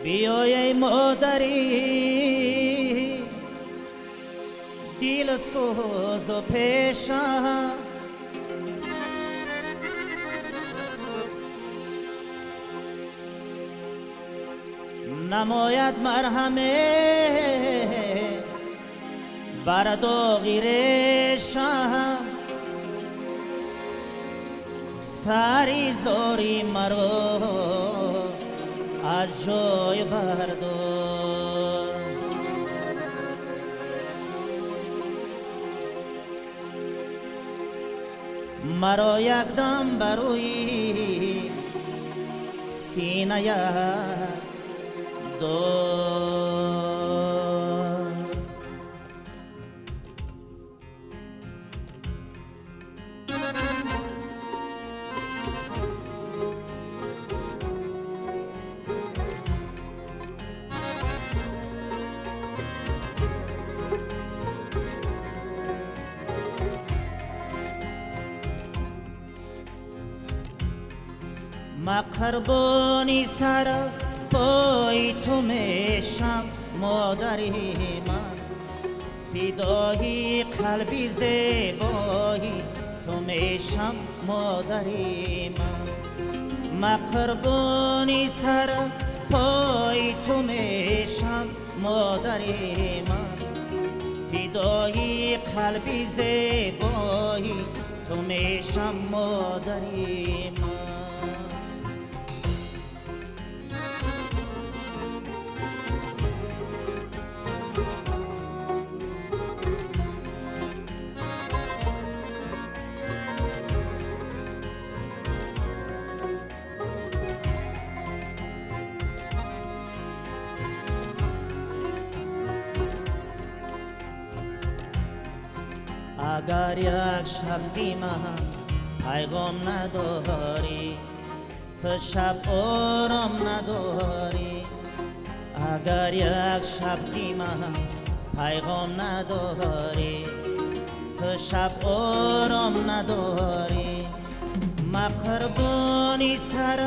Биёй эй модари дилсӯзу пешам, намояд марҳаме бар доғи решам, сари зори маро аз ҷой бардор. Маро якдам бар рӯи синаят дор. Ма қурбони сар пои ту мешам, модари ман, фидои қалби зебои ту мешам, модари ман. Ма қурбони сар пои ту мешам, модари ман, фидои қалби зебои ту мешам, модари ман. Агар як шаб зи ман пайғом надорӣ, ту шаб ором надорӣ. Агар як шаб зи ман пайғом надорӣ, ту шаб ором надорӣ. Ма қурбони сар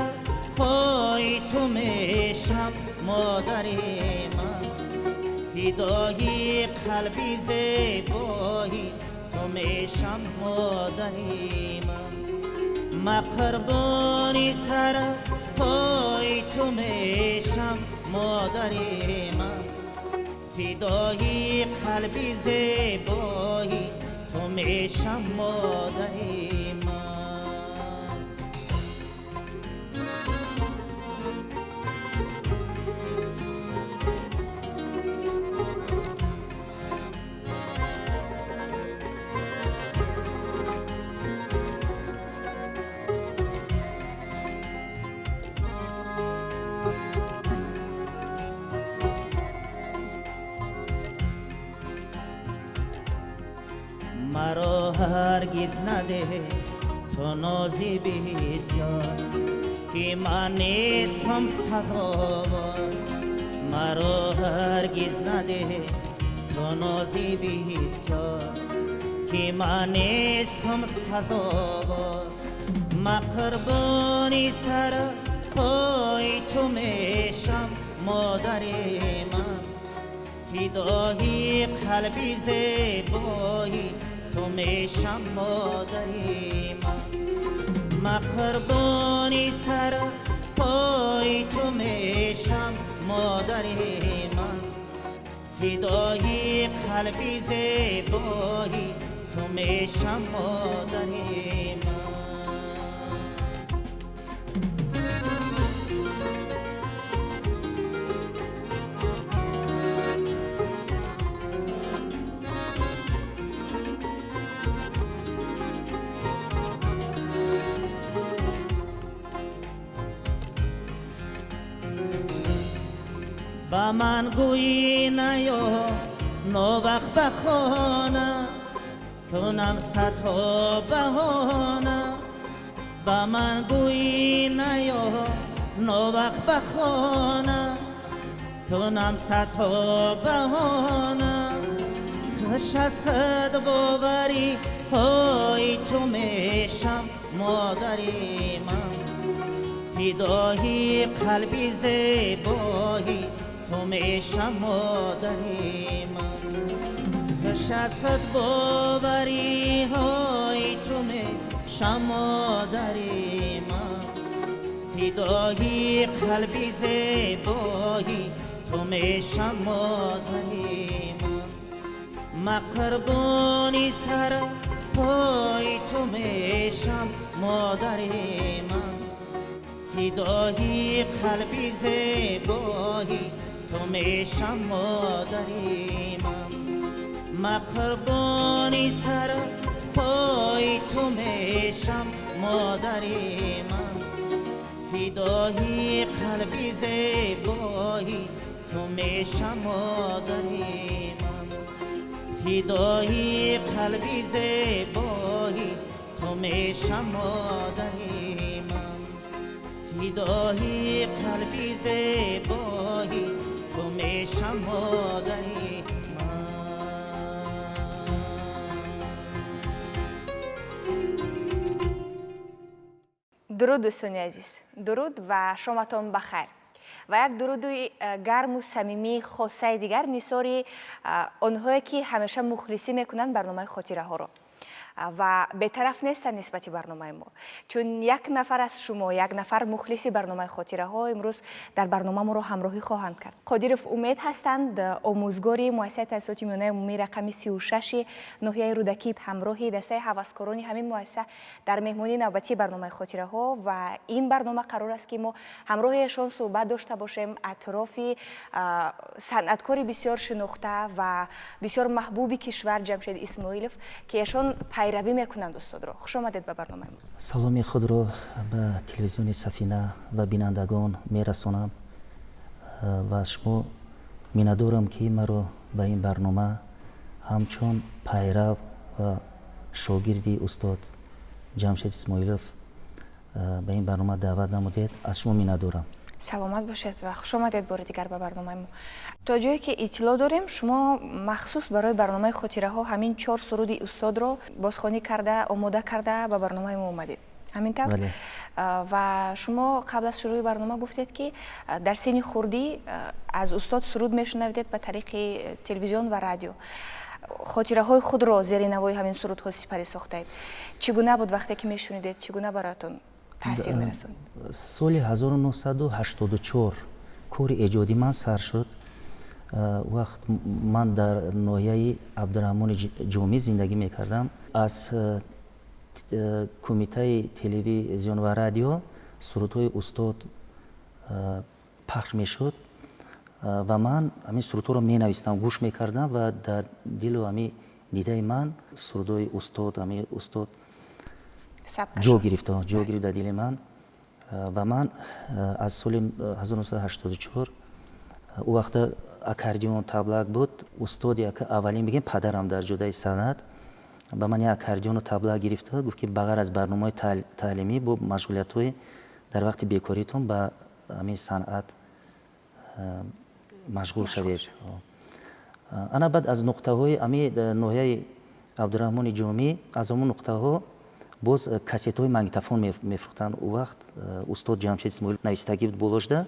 пои ту мешам, модари ман, фидои қалби зебои ту мешам, модари ман. Ма қурбони сар пои ту мешам, модари ман, фидои қалби зебои ту мешам, модари ман. Маро ҳаргиз надеҳ ту нози бисёр, ки ман нестам сазовор. Маро ҳаргиз надеҳ ту нози бисёр, ки ман нестам сазовор. Ма қурбони сар пои ту мешам, модари ман, фидои қалби зебои ту мешам, модари ман. Ма қурбони сар пои ту мешам, модари ман, фидои қалби зебои ту мешам, модари ман. Ба ман гӯӣ наё новақт ба хона, кунам садҳо баҳона. Ба ман гӯӣ наё новақт ба хона, кунам садҳо баҳона. Хуш аз худ боварӣ ҳои ту мешам, модари ман, Фидои қалби зебои ту мешам, модари ман. Хуш аз худ бовариҳои ту мешам, модари ман. Фидои қалби зебои ту мешам, модари ман. Ма қурбони сар пои ту мешам, модари ман. Фидои қалби зебои ту мешам, модари ман. Ма қурбони сар пои ту мешам, модари ман. Фидои қалби зебои ту мешам, модари ман. Фидои қалби зебои ту мешам, модари ман. Фидои қалби зебои ту мешам, модари ман. Дуруд, дӯстони азиз, дуруд ва шоматон ба хайр ва як дуруди гарму самимии хосаи дигар нисори онҳое, ки ҳамеша мухлисӣ мекунанд барномаи хотираҳоро ва бетараф нестанд нисбати барномаи мо, чун як нафар аз шумо, як нафар мухлиси барномаи хотираҳо имрӯз дар барнома моро ҳамроҳӣ хоҳанд кард. Қодиров Умед ҳастанд, омӯзгори муассисаи таҳсилоти миёнаи умумии рақами 36-и ноҳияи Рӯдакӣ, ҳамроҳи дастаи ҳаваскорони ҳамин муассиса дар меҳмонии навбатии барномаи хотираҳо. Ва ин барнома қарор аст, ки мо ҳамроҳи эшон суҳбат дошта бошем атрофи санъаткори бисёр шинохта ва бисёр маҳбуби кишвар Ҷамшед Исмоилов, ки эшон пайравӣ мекунанд устодро. Хуш омадед ба барномаи мо. Саломи худро ба телевизиони Сафина ва бинандагон мерасонам ва аз шумо миннатдорам, ки маро ба ин барнома ҳамчун пайрав ва шогирди устод Ҷамшед Исмоилов ба ин барнома даъват намудед. Аз шумо миннатдорам. Саломат бошед ва хуш омадед бори дигар ба барномаи мо. То ҷое ки иттилоъ дорем, шумо махсус барои барномаи хотираҳо ҳамин чор суруди устодро бозхонӣ карда, омода карда ба барномаи мо омадед, ҳамин тавр? Бале. Ва шумо қабл аз шурӯи барнома гуфтед, ки дар синни хурдӣ аз устод суруд мешунавидед ба тариқи телевизион ва радио, хотираҳои худро зери навои ҳамин сурудҳо сипарӣ сохтаед. Чӣ гуна буд, вақте ки мешунидед, чӣ гуна бароятон таъсир мерасонд? Соли 1984 кори эҷодӣ ман сар шуд. Вақт ман дар ноҳияи Абдураҳмони Ҷомӣ зиндагӣ мекардам. Аз кумитаи телевизион ва радио сурудҳои устод пахш мешуд ва ман ҳамин сурудҳоро менавистам, гӯш мекардам ва дар дилу ҳамин дидаи ман сурудҳои устод, ҳамин устод ҷо гирифта, ҷо гирифт дар дили ман. Ва ман аз соли 1984, ӯ вақта аккордеон, таблак буд, устоди аввалин, бигем, падарам дар ҷодаи санъат ба ман як аккордеону таблак гирифта, гуфт, ки ба ғайр аз барномаҳои таълимӣ, бо машғулиятҳои дар вақти бекоритон ба ҳамин санъат машғул шавед. Ана баъд аз нуқтаҳои ҳамин ноҳияи Абдураҳмони Ҷомӣ, аз ҳамон нуқтаҳо боз кассетҳои магнитофон мефурӯхтанд. Ӯ вақт устод Ҷамшед Исмоил навистагӣ буд болошда,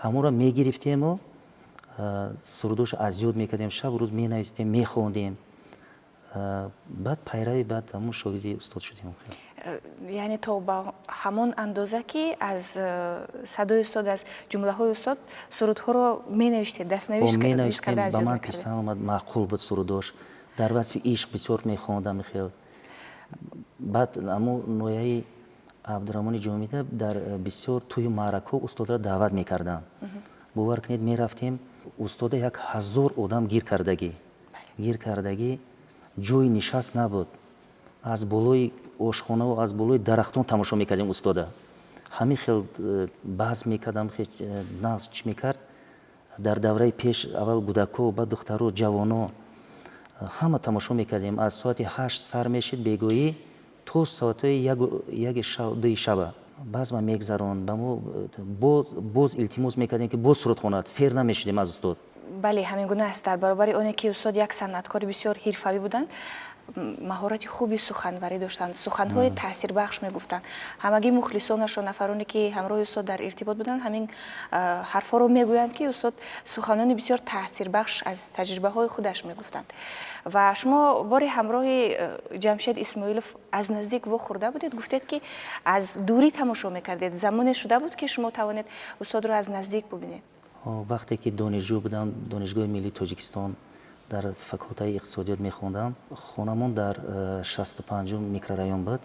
ҳамонро мегирифтему сурудошо аз ёд мекардем, шабу рӯз менавистем, мехондем. Баъд пайрави, баъд ҳамон шогирди устод шудем. Яъне то ба ҳамон андоза, ки аз садои устод, аз ҷумлаҳои устод сурудҳоро менавиштед, дастнавиш? Менавиштем. Ба ман писанд омад, маъқул буд сурудош. Дар васфи ишқ бисёр мехондам хел. Баъд ҳамон ноҳияи Абдураҳмони Ҷомида дар бисёр тӯю маъракҳо устодро даъват мекарданд. Бовар кунед, мерафтем, устода 1000 одам гир кардагӣ, гир кардагӣ, ҷои нишаст набуд. Аз болои ошхонаву аз болои дарахтон тамошо мекардем устода. Ҳамин хел баҳс мекардам, нағз чӣ мекард. Дар давраи пеш аввал кӯдакҳо, баъд духтаро, ҷавоно, ҳама тамошо мекардем. Аз соати 8 сар мешид бегоҳӣ то соатҳои 1-и 2-и шаба баъз ма мегзаронд. Ба мо боз илтимос мекардем, ки боз суруд хонад, сер намешудем аз устод. Бале, ҳамин гуна аст. Дар баробари оне ки устод як санъаткори бисёр ҳирфавӣ буданд, Маҳорати хуби суханварӣ доштанд, суханҳои таъсирбахш мегуфтанд. Ҳамагӣ мухлисонашон, нафароне ки ҳамроҳи устод дар иртибот буданд, ҳамин ҳарфҳоро мегӯянд, ки устод суханони бисёр таъсирбахш аз таҷрибаҳои худаш мегуфтанд. Ва шумо бори ҳамроҳи Ҷамшед Исмоилов аз наздик вохӯрда будед, гуфтед, ки аз дурӣ тамошо мекардед. Замоне шуда буд, ки шумо тавонед устодро аз наздик бубинед? Вақте ки донишҷӯ будам, Донишгоҳи миллии Тоҷикистон дар факултаи иқтисодиёт мехондам. Хонамон дар 65-ум микрорайон буд.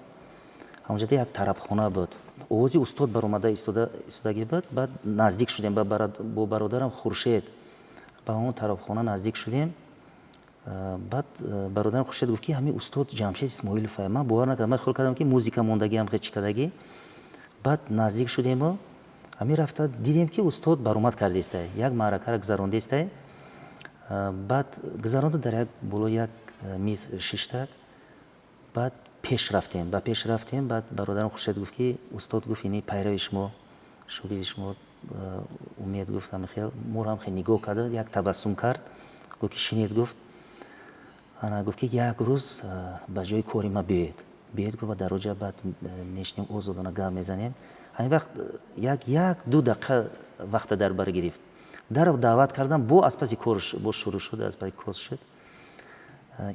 Ҳамонҷода як тарабхона буд. Овози устод баромада истодагӣ буд. Баъд наздик шудем бо бародарам Хуршед, ба он тарабхона наздик шудем. Баъд бародарам Хуршед гуфт, ки ҳамин устод Ҷамшед Исмоилов. Ман бовар накардам, ман хиёл кардам, ки музика мондагиам, хе чӣ кардагӣ. Баъд наздик шудему ҳамин рафта дидем, ки устод баромад кардестай, як маъракаро гузарондестай. Баъд гузаронда, дар як боло як миз шишта. Баъд пеш рафтем, ба пеш рафтем. Баъд бародарам Хуршед гуфт, ки устод гуфт, ини пайрави шумо, шогирди шумо Умед, гуфт. Ҳамин хел моро ҳам хел нигоҳ карда, як табассум кард, гуфт, ки шинед, гуфт. Ана гуфт, ки як рӯз ба ҷои кори ма биёед, биёед, гуфт, дар оҷа баъд мешинем, озодона гап мезанем. Ҳамин вақт як ду дақиқа вақта дар бар гирифт. Дарав даъват кардам, бо аз паси кор бо шурӯъ шуд, аз паси кор шуд.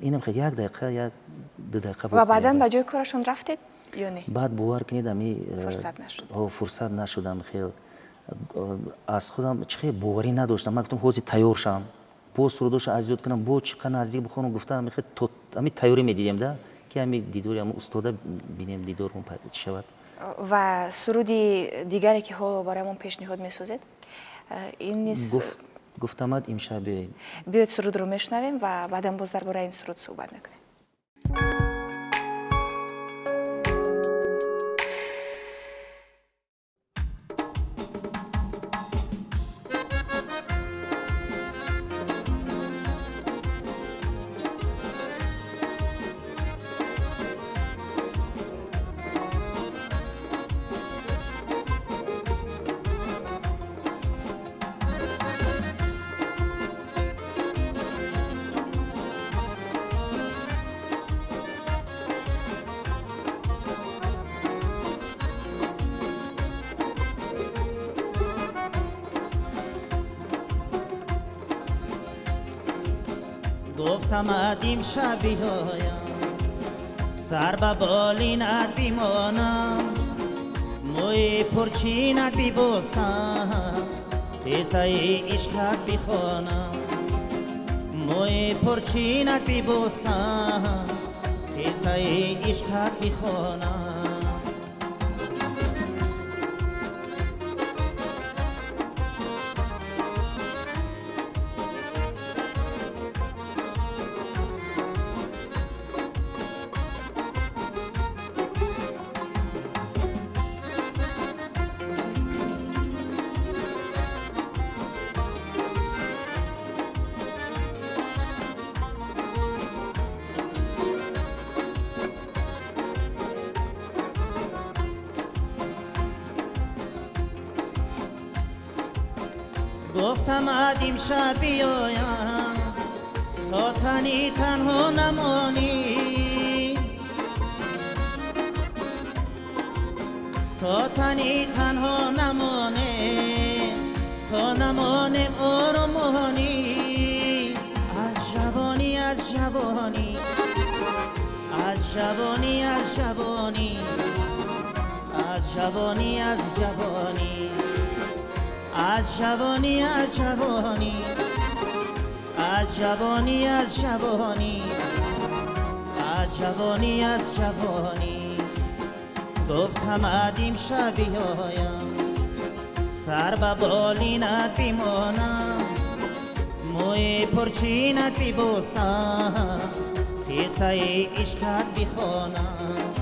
Инам хел як дақиқа, як ду дақиқа. Ва баъдан ба ҷои корашон рафтед ё не? Баъд, бовар кунед, ами фурсат нашуд? Фурсат нашудам. Хел аз худам чӣ хел боварӣ надоштам. Ман гуфтам, ҳозир тайёр шавам, бо сурудоша аз ёд кунам, бо чӣ қа наздик бихонам, гуфтам. Хел то ами тайёрӣ медидем да, ки ами дидори ами устода бинем, дидормон чӣ шавад. Ва суруди дигаре, ки ҳоло бароямон пешниҳод месозед, ин низ Гуфтамад имшаб биёед. Биёед, сурудро мешунавем ва баъдан боз дар бораи ин суруд суҳбат мекунем. Гуфтамад имшаб биёям, сар ба болинат бимонам, мӯи пурчинат бибосам, қиссаи ишқат бихонам, мӯи пурчинат бибосам, қиссаи ишқат бихонам. Гуфтамад имшаб биёям, то тани танҳо намонӣ, то тани танҳо намоне, то намонем оромонӣ. Аз ҷавонӣ, аз ҷавонӣ, аз ҷавонӣ, аз ҷавонӣ, аз ҷавонӣ, аз ҷавонӣ, аз ҷавонӣ, аз ҷавонӣ, аз ҷавонӣ, аз ҷавонӣ, аз ҷавонӣ, аз ҷавонӣ. Гуфтамад имшаб биёям, сар ба болинат бимонам, мӯи пурчинат бибосам, қиссаи ишқат бихонам,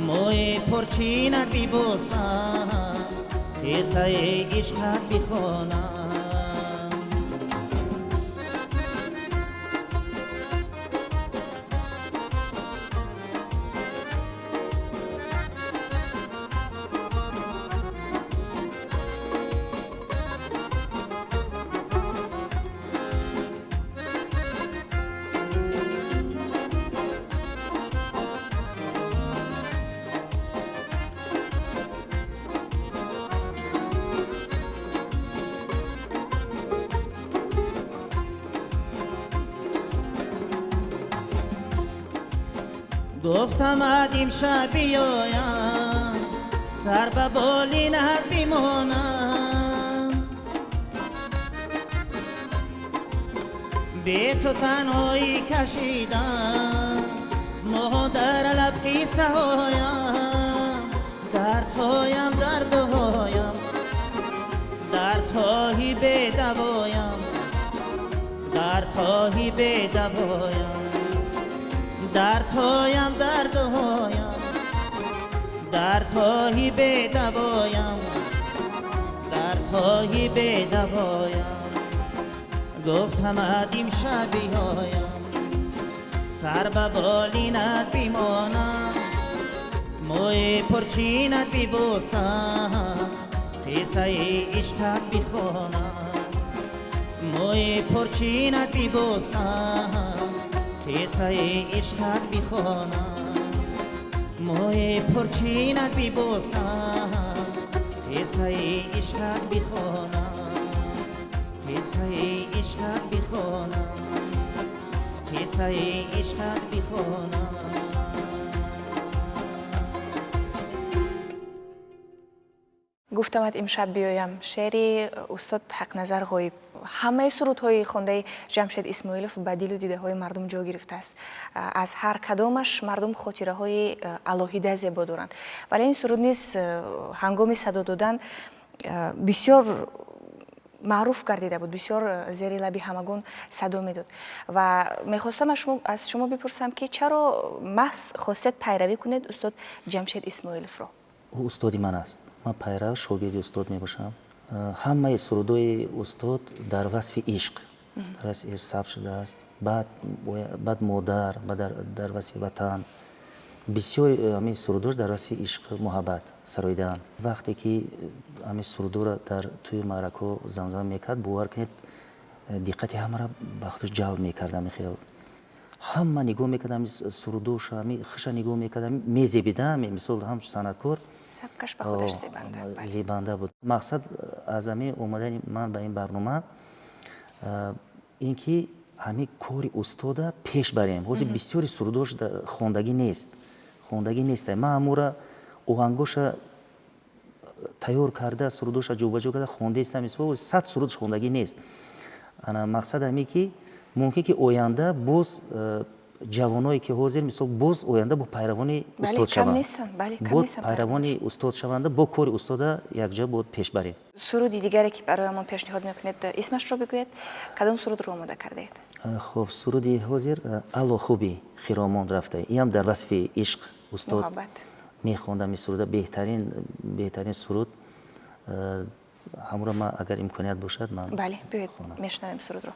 мӯи пурчинат бибосам, қиссаи ишқат бихонам. Гуфтамад имшаб биёям, сар ба болинат бимонам. Бе ту танҳоӣ кашидам, моҳ дар лаб қиссаҳоям, дардҳоям дардҳоям, дардҳои бедавоям, дардҳои бедавоям, дардҳоям дардҳоям, дардҳои бедавоям, дардҳои бедавоям. Гуфтамад имшаб биёям, сар ба болинат бимонам, мӯи пурчинат бибӯсам, қиссаи ишқат бихонам. Мӯи пурчинат бибӯсам, қиссаи ишқат бихонам. Мӯи пурчинат бибӯсам, қиссаи ишқат бихонам. Қиссаи ишқат бихонам, қиссаи ишқат бихонам. Гуфтамад имшаб биёям, шеъри устод Ҳақназар Ғоиб. Ҳамаи сурудҳои хондаи Ҷамшед Исмоилов ба дилу дидаҳои мардум ҷо гирифтааст. Аз ҳар кадомаш мардум хотираҳои алоҳида зебо доранд. Вале ин суруд низ ҳангоми садо додан бисёр маъруф гардида буд, бисёр зери лаби ҳамагон садо медод. Ва мехостам аз шумо бипурсам, ки чаро маҳз хостед пайравӣ кунед устод Ҷамшед Исмоиловро? Ӯ устоди ман аст. Ман пайрав, шогирди устод мебошам. Ҳамаи сурудҳои устод дар васфи ишқ, дар васфи ишқ сабт шудааст. Баъд модар, баъд дар васфи ватан. Бисёр ҳамин сурудҳош дар васфи ишқ, муҳаббат сароидаанд. Вақте ки ҳамин сурудҳоро дар тӯи маъракаҳо замзама мекард, бовар кунед, диққати ҳамаро ба худаш ҷалб мекард. Ҳамин хел ҳама нигоҳ мекард, ҳамин сурудҳоша, ҳамин хуша нигоҳ мекард, мезебида, мисол ҳамчун санъаткор сабкаш ба худаш зебанда буд. Мақсад аз ҳамин омадани ман ба ин барнома ин ки ҳамин кори устода пеш барем. Ҳозир бисёри сурудҳош хондагӣ нест, хондагӣ нест. Ман ҳамура оҳангоша тайёр карда, сурудҳоша ҷобаҷо карда хондаистам. Мисол 100 сурудш хондагӣ нест. Ана мақсад ҳамин ки мумкин ки оянда боз ҷавоное ки ҳозир мисол боз оянда бо пайравони устод шаванд, бо пайравони устод шаванда, бо кори устода якҷо бо пеш барем. Суруди дигаре ки бароямон пешниҳод мекунед, исмашро бигӯед, кадом сурудро омода кардаед? Хуб, суруди ҳозир «Алло хуби хиромон рафта», инам дар васфи ишқ устод мехондам. Ин суруда беҳтарин суруд. Ҳамуро ман агар имконият бошад ман бале, биёед мешунавем сурудро.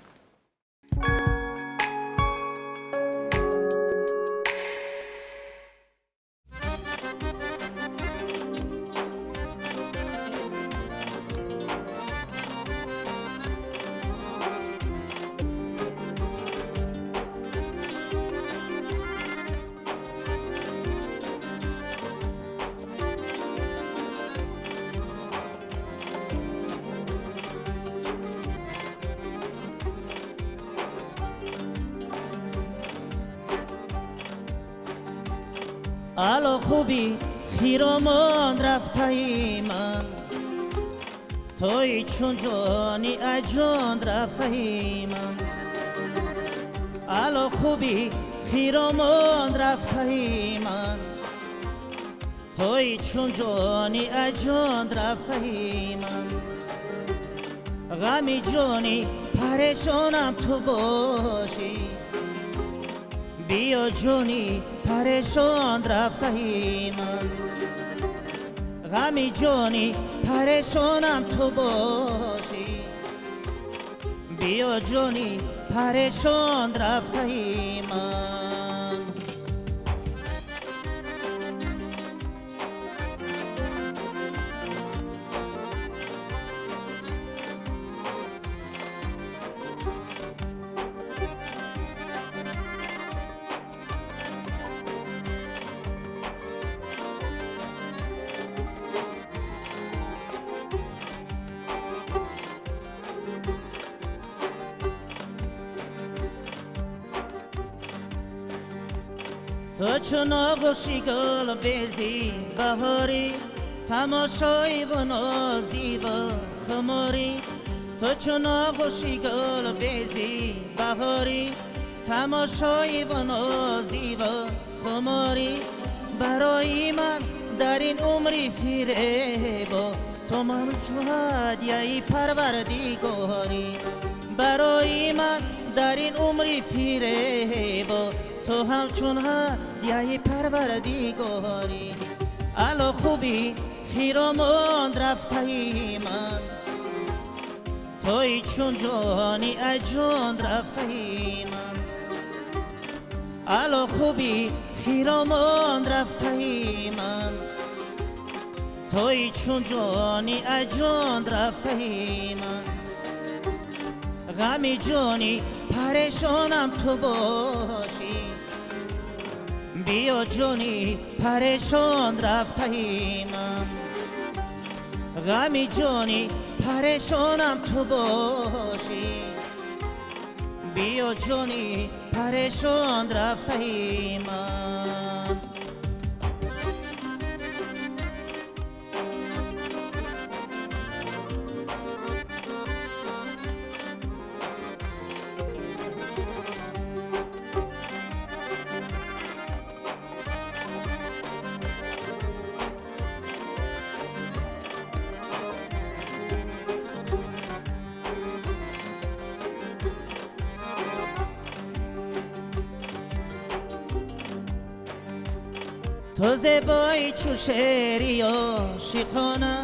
Алло хуби хиромон рафтаи ман, тои чун ҷони аҷон рафтаи ман. Алло хуби хиромон рафтаи ман, тои чун ҷони аҷон рафтаи ман. Ғами ҷони парешонам ту бошӣ, биё ҷони парешон рафтаи ман. Ғами ҷони парешонам ту бошӣ, биё ҷони парешон рафтаи ман. Ту чун оғӯши гул безӣ баҳорӣ, тамошои ву нозиву хуморӣ. Ту чун оғӯши гул безӣ баҳорӣ, тамошои ву нозиву хуморӣ. Барои ман дар ин умри фиребо, ту ману ҳадияи парвардигорӣ. Барои ман дар ин умри фиребо, ту ҳамчун ҳадияи парвардигорӣ. Ало хубӣ хиромон рафтаи ман, тои чун ҷони аҷон рафтаи ман. Ало хубӣ хиромон рафтаи ман, тои чун ҷони аҷон рафтаи ман. Ғами ҷони парешонам ту бошӣ, биё ҷони парешон рафтаи ман. Ғами ҷони парешонам ту бошӣ, биё ҷони парешон рафтаи ман. Ту зебои чу шеъри ошиқона,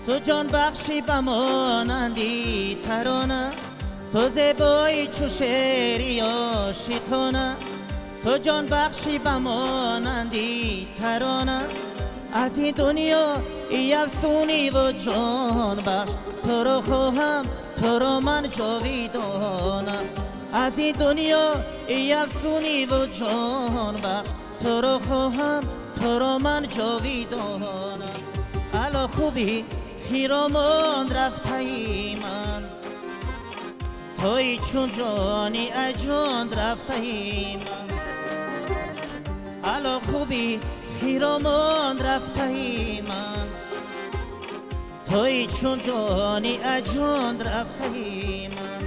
ту ҷонбахши ба монанди тарона. Ту зебои чу шеъри ошиқона, ту ҷонбахши ба монанди тарона. Аз ин дунё афсуниву ҷонбахш, туро хоҳам, туро ман ҷовидона. Аз ин дунё афсуниву ҷонбахш, туро хоҳам, туро ман ҷовидона. Ало хубӣ хиромон рафтаи ман, тои чун ҷони аҷон рафтаи ман. Ало хубӣ хиромон рафтаи ман, тои чун ҷони аҷон рафтаи ман.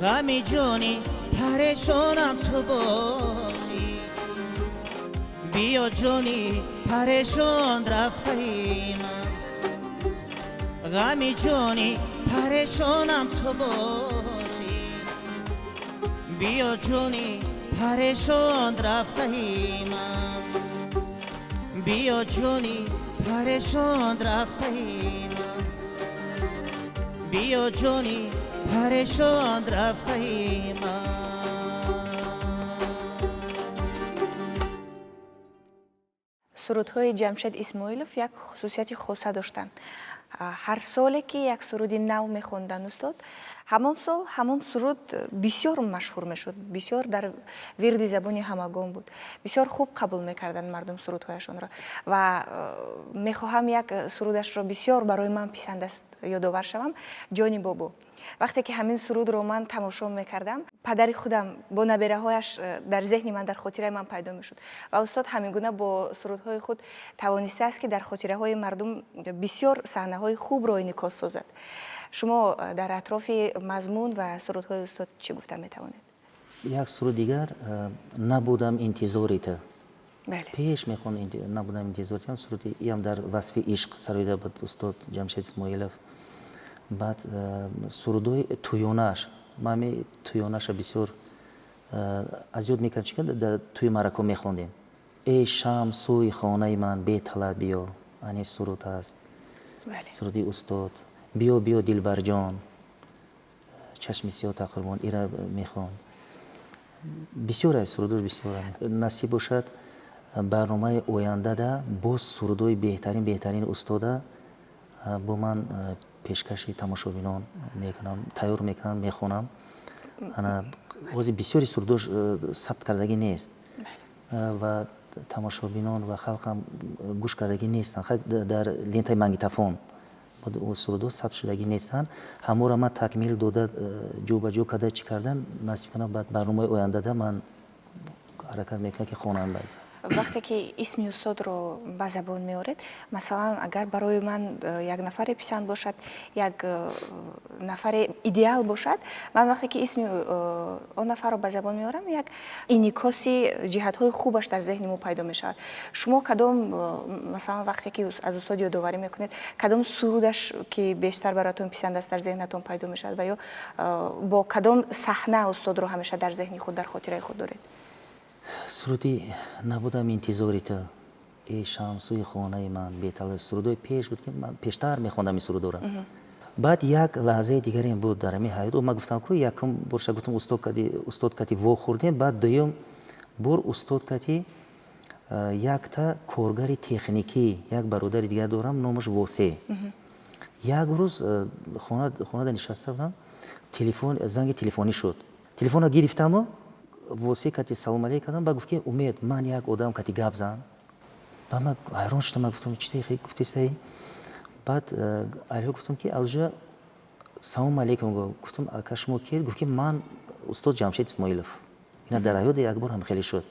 Ғами ҷони парешонам ту бошӣ, биё ҷони парешон рафтаи ман. Ғами ҷони парешонам ту бошӣ, биё ҷони парешон рафтаи ман. Биё ҷони парешон рафтаи ман. Биё ҷони парешон рафтаи ман. Сурудҳои Ҷамшед Исмоилов як хусусияти хоса доштанд. Ҳар соле ки як суруди нав мехонданд устод, ҳамон сол ҳамон суруд бисёр машҳур мешуд, бисёр дар вирди забони ҳамагон буд, бисёр хуб қабул мекарданд мардум сурудҳояшонро. Ва мехоҳам як сурудашро бисёр барои ман писанд аст ёдовар шавам, Ҷони бобо. Вақте ки ҳамин сурудро ман тамошо мекардам, падари худам бо набераҳояш дар зеҳни ман, дар хотираи ман пайдо мешуд. Ва устод ҳамин гуна бо сурудҳои худ тавонистааст, ки дар хотираҳои мардум бисёр саҳнаҳои хубро инъикос созад. Шумо дар атрофи мазмун ва сурудҳои устод чӣ гуфта метавонед? Як суруд дигар, Набудам интизори ту. Пеш мехон Набудам интизори ту, суруди иам дар васфи ишқ сароида буд устод Ҷамшед Исмоилов. Баъд сурудҳои тӯёнааш, ман ҳами тӯёнаша бисёр аз ёд мекардам, чӣ дар тӯи маърако мехондем. Эй шам сӯи хонаи ман беталаб биё, ани суруд ҳаст, суруди устод. Биё биё дилбарҷон, чашми сиёҳ тақурбон, ира мехонд. Бисёр аст сурудҳо, бисёр. Насиб бошад, барномаи ояндада боз сурудҳои беҳтарин беҳтарини устода бо ман пешкаши тамошобинон мекунам, тайёр мекунам, мехонам. Ҳозир бисёри сурудҳош сабт кардагӣ нест ва тамошобинон ва халқам гӯш кардагӣ нестанд. Дар лентаи магнитофон сурудҳо сабт шудагӣ нестанд. Ҳаморо ман такмил дода, ҷобаҷо карда, чӣ кардан, насиб кунам, баъд барномаи ояндада ман Ҳаракат мекунад, ки хонанда. Вақте ки исми устодро ба забон меоред, масалан, агар барои ман як нафаре писанд бошад, як нафаре идеал бошад, ман вақте ки исми он нафарро ба забон меорам, як инъикоси ҷиҳатҳои хубаш дар зеҳни мо пайдо мешавад. Шумо кадом, масалан, вақте ки аз устод ёдоварӣ мекунед, кадом сурудаш, ки бештар бароятон писанд аст, дар зеҳнатон пайдо мешавад ва ё бо кадом саҳна устодро ҳамеша дар зеҳни худ, дар хотираи худ доред? Суруди «Набудам интизори ту», «Эй шамсӯи хонаи ман», бетала, сурудҳои пеш буд, ки ман пештар мехондам ин сурудҳоро. Баъд як лаҳзаи дигарем буд дар ҳамин ҳаёт. Ман гуфтам, ку якум борша гуфтам, устод кати вохӯрдем, баъд дуюм бор устод кати якта коргари техникӣ, як бародари дигар дорам, номаш Восе. Як рӯз хонада нишаста будам, телефон, занги телефонӣ шуд. Телефонро гирифтаму Восе кати салом алейк кардам. Ба гуфт, ки Умед, ман як одам кати гап зан. Ба ман ҳайрон шудам, ман гуфтам, чи гуфтесаи? Баъд алиҳо гуфтам, ки алҷа салом алейкум, гуфтам, ака, шумо ки? Гуфт, ки ман устод Ҷамшед Исмоилов. Ина дар ҳаёт як бор ҳам хеле шуд.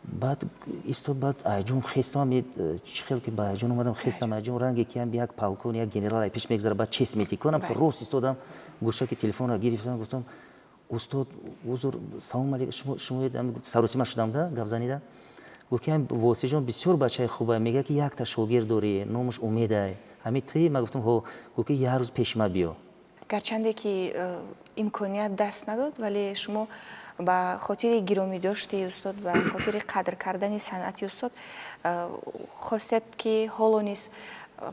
Баъд истод, баъд айҷон хестам, чӣ хел ки ба айҷон омадам, хестам айҷон, ранге ки як полковник, як генерал ай пеш мегзара, баъд честь метиконам, рост истодам, гӯшаки телефонро гирифтам, гуфтам, устод, узр, салом алейкум, шумо? Саросима шудам да гап занида. Гуфт, ки Восиҷон бисёр бачаи хубай, мегӯяд, ки якта шогирд дорӣ, номаш Умедай, ҳамин туи? Ма гуфтам, ҳо. Гуфт, ки як рӯз пеши ма биё. Гарчанде ки имконият даст надод, вале шумо ба хотири гиромӣ дошти устод, ба хотири қадр кардани санъати устод хостед, ки ҳоло низ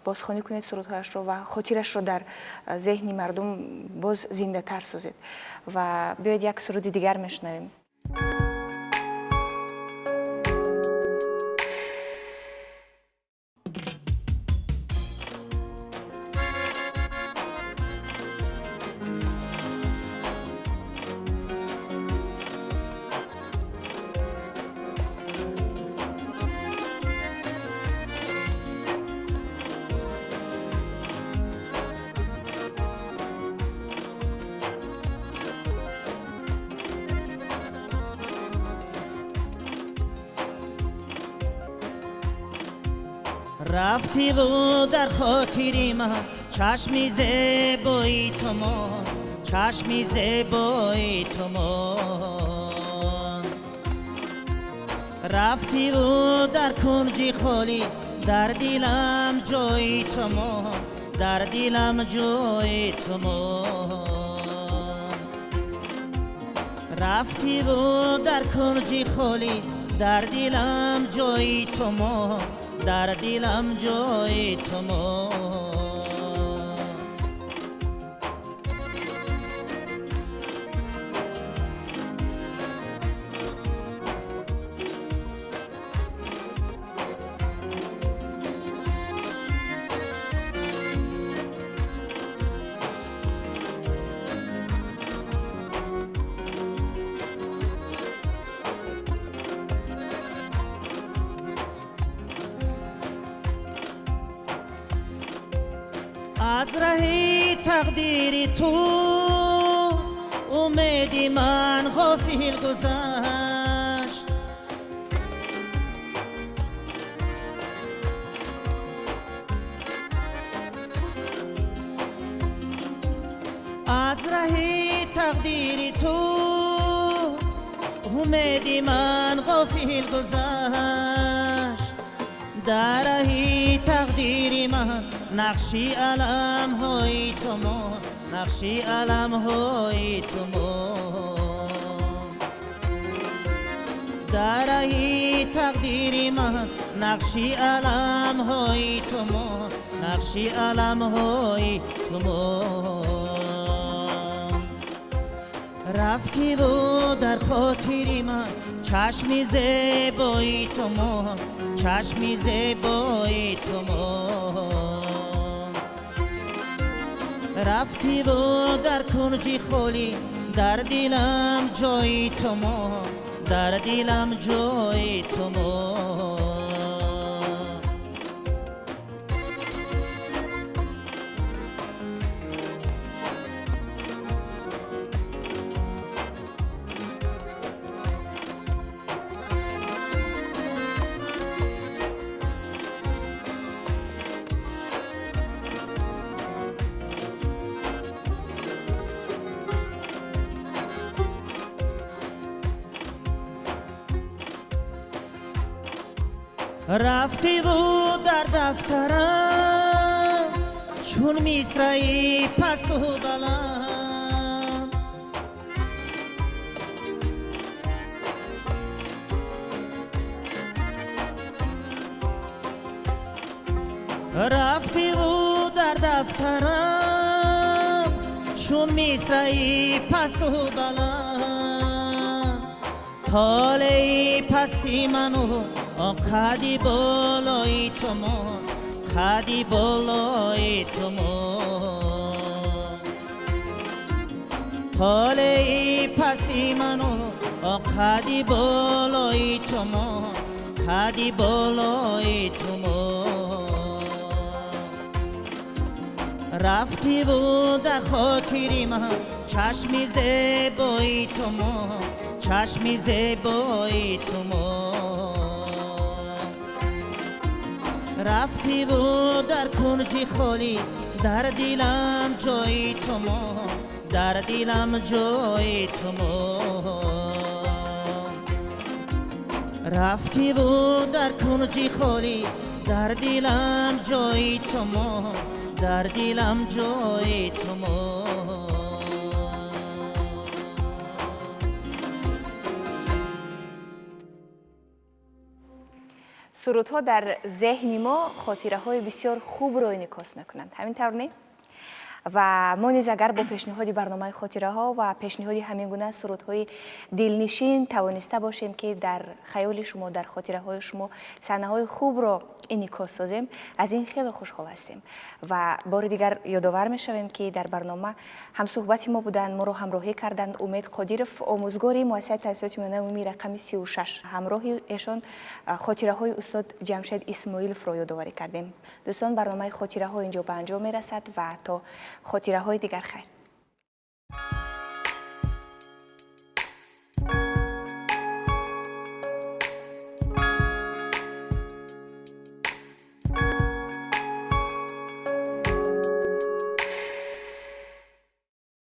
бозхонӣ кунед сурудҳояшро ва хотирашро дар зеҳни мардум боз зиндатар созед. Ва биёед, як суруди дигар мешунавем. Рафтиву дар хотири ман чашми зебои ту мон, чашми зебои ту мон. Рафтиву дар кунҷи холӣ дар дилам ҷои ту мон, дар дилам ҷои ту мон. Рафтиву дар кунҷи холӣ дар дилам ҷои ту мон, дар дилам ҷои ту мон. Аз раҳи тақдири ту умеди ман ғофил гузашт. Аз раҳи тақдири ту умеди ман ғофил гузашт. Дар раҳи тақдири ман нақши аламҳои ту мон, нақши аламҳои ту мон. Дар раҳи тақдири ман нақши аламҳои ту мон, нақши аламҳои ту мон. Рафтиву дар хотири ман чашми зебои ту мон, чашми зебои ту мон. Рафтиву дар кунҷи холӣ дар дилам ҷои ту мон, дар дилам ҷои ту мон. Рафтиву дар дафтарам чун мисраи пасту баланд. Рафтиву дар дафтарам чун мисраи пасту баланд. Толеи пасти ману он қади болои ту монд, қади болои ту монд. Толеи пасти ману он қади болои ту монд, қади болои ту монд. Рафтиву дар хотири ман чашми зебои ту монд, чашми зебои ту монд. Рафтиву дар кунҷи холӣ дар дилам ҷои ту монд, дар дилам ҷои ту монд. Рафтиву дар кунҷи холӣ дар дилам ҷои ту монд, дар дилам ҷои ту монд. Сурудҳо дар зеҳни мо хотираҳои бисёр хубро инъикос мекунанд. Ҳамин тавр не? Ва мо низ агар бо пешниҳоди барномаи хотираҳо ва пешниҳоди ҳамин гуна сурудҳои дилнишин тавониста бошем, ки дар хаёли шумо, дар хотираҳои шумо саҳнаҳои хубро инъикос созем, аз ин хеле хушҳол ҳастем. Ва бори дигар ёдовар мешавем, ки дар барнома ҳамсуҳбати мо буданд, моро ҳамроҳӣ карданд Умед Қодиров, омӯзгори муассисаи таҳсилоти миёнаи умумии рақами 36. Ҳамроҳи эшон хотираҳои устод Ҷамшед Исмоиловро ёдоварӣ кардем. Дӯстон, барномаи хотираҳо инҷо ба анҷом мерасад ва то хотираҳои дигар хайр.